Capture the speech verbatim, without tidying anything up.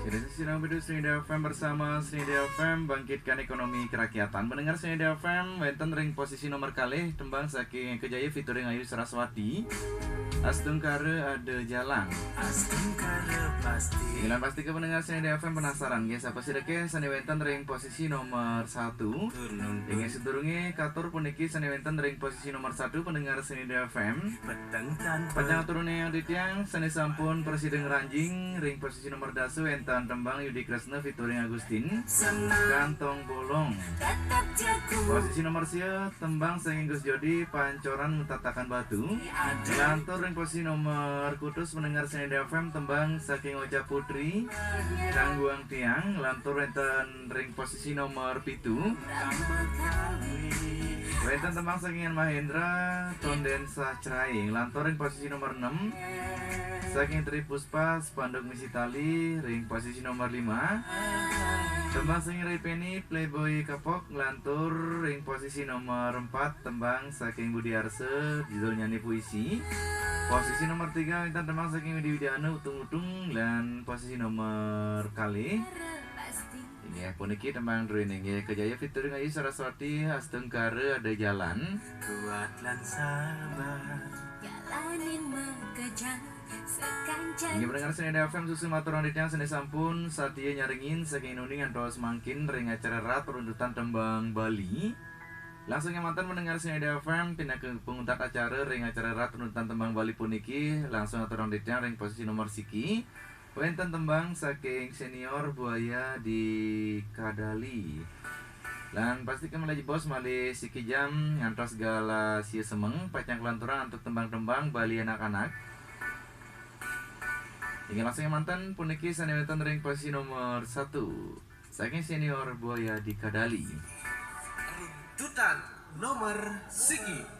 Sirang bidu Senida F M bersama Senida F M bangkitkan ekonomi kerakyatan. Mendengar Senida F M, wenten ring posisi nomor kalih, tembang saking Kejaya featuring Ayu Saraswati. Astungkara ada jalan. Astungkara pasti. Inggih, lan pasti ke pendengar Senida F M penasaran, nggih, sapa sih deke sane wenten ring posisi nomor satu? Inggih, sadurunge katur puniki sane wenten ring posisi nomor satu pendengar Senida F M. Pacang aturang titiang sane sampun prasida ngranjing ring posisi nomor dasa wenten tembang Yudi Kresna featuring Agustin, Kantong Bolong. Posisi nomor sia, tembang saking Gus Jodi, Pancoran Tatakan Batu. Lantur ring posisi nomor kutus pendengar Senida F M, tembang saking Ocha Putri, Gangguang Tiang. Lantur wenten ring posisi nomor pitu, wenten tembang saking Mahendra, Tonden Sahcraing. Lantur ring posisi nomor enam, saking Tri Puspa, Spanduk Misi Tali, ring posisi nomor lima. Tembang saking Ray Penny, Playboy Kapok, nglantur ring posisi nomor empat, tembang saking Budi Arsa, judulnyane Puisi. Posisi nomor tiga, wenten tembang saking Widi Widiana, Utung-Utung, lan posisi nomor kalih. Inggih, puniki tembang druene, inggih, Kejaya featuring Ayu Saraswati, Astungkara ada jalan. Kuat lan sabar. Jalanin makejang sekancang. Inggih, pendengar Senida F M, suksma aturang titiang sane sampun satia nyarengin saking nuni ngantos mangkin ring acara Rat Runtutan Tembang Bali. Langsung kemanten pendengar Senida F M, pinaka panguntat acara ring acara Rat Runtutan Tembang Bali puniki, langsung aturang titiang ring posisi nomor siki. Wenten tembang saking Senior Buaya di Kadali. Lan pasti kemala jebos malih siki jam ngantos galah sia semeng, pacang kalanturang antuk tembang-tembang Bali anak-anak. Inggih, langsung kemanten puniki sane wenten ring posisi nomor satu. Saking Senior Buaya di Kadali. Runtutan nomor siki.